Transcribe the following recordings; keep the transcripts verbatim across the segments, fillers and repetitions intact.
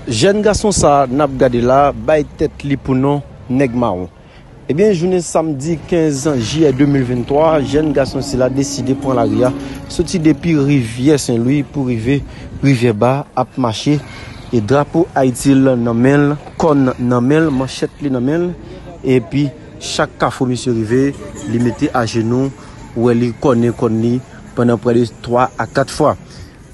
Jèn gason sa a n ap gade la bay tèt li pou non Nèg Mawon. Ebyen, jounen samdi kenz jiyè de mil venntwa, jèn gason sila deside pran lari a, soti depi Rivyè Sen Lwi pou rive Rivyè Ba, ap mache, e drapo Ayiti l nan men l, kòn nan men l, manchèt li nan men l, epi chak kafou misye rive, li mete ajenou, ou wè li kònen kòn li pandan prè de twa a kat fwa.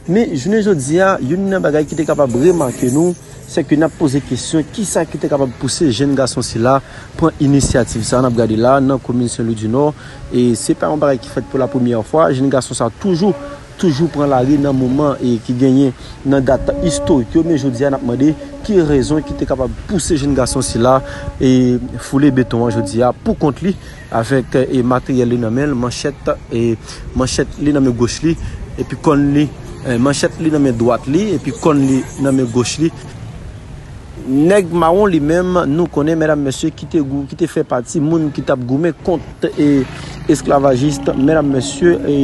Men, jounen jodi a, youn nan bagay ki te kapab remake nou, se ke n ap poze kesyon, kisa ki te kapab pouse jèn gason sila pran inisyativ sa a n ap gade la nan komin Sen Lwi di Nò. E se pa yon bagay ki fèt pou la premyè fwa, jèn gason sa a toujou, toujou pran lari nan moman e ki genyen nan dat istorik yo, men jodi a n ap mande ki rezon ki te kapab pouse jèn gason sila e foule beton an jodi a pou kont li, avèk e materyèl li nan men l, manchèt, e manchèt li nan men goch li, epi kòn li, e manchèt li nan men dwat li, epi kòn li nan men goch li. Nèg Mawon li menm, nou konnen, medam, mesye, ki te gou-, ki te fè pati moun ki t ap goumen kont e esklavajis, medam, mesye, e,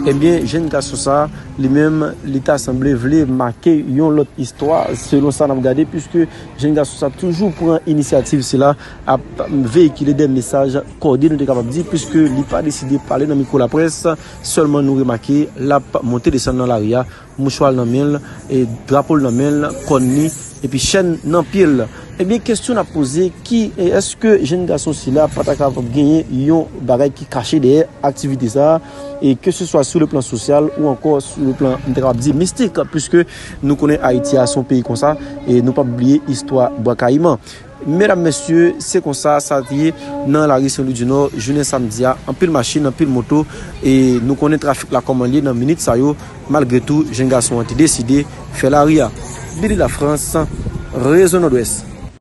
ebyen, jèn gason sa a, li menm, li ta sanble vle make yon lòt istwa, selon sa n ap gade, piske jèn gason sa a toujou pran inisyativ sila, ap veyikile de mesaj kòde, nou te kapab di, piske li pa deside pale nan mikwo laprès, sèlman nou remake l ap monte desann nan lari a, mouchwa l nan men l, e drapo l nan men l, kòn li, epi chèn nan pye l. Ebyen, kesyon n ap poze, ki, e èske jèn gason sila pa ta kapab genyen yon bagay ki kache dèyè aktivite sa a, e ke se swa sou le plan sosyal ou ankò sou le plan, m ta kapab di, mistik, piske nou konnen Ayiti a se yon peyi konsa, e nou p ap bliye istwa Bwa Kayiman. Medam, mesye, se konsa sa te ye nan lari Sen Lwi di Nò, jounen samdi a, anpil machin, anpil moto, e nou konnen trafik la kòman l ye nan minit sa yo, malgre tou, jèn gason an te deside fè lari a. Billy Lafrance, Rezo Nòdwès.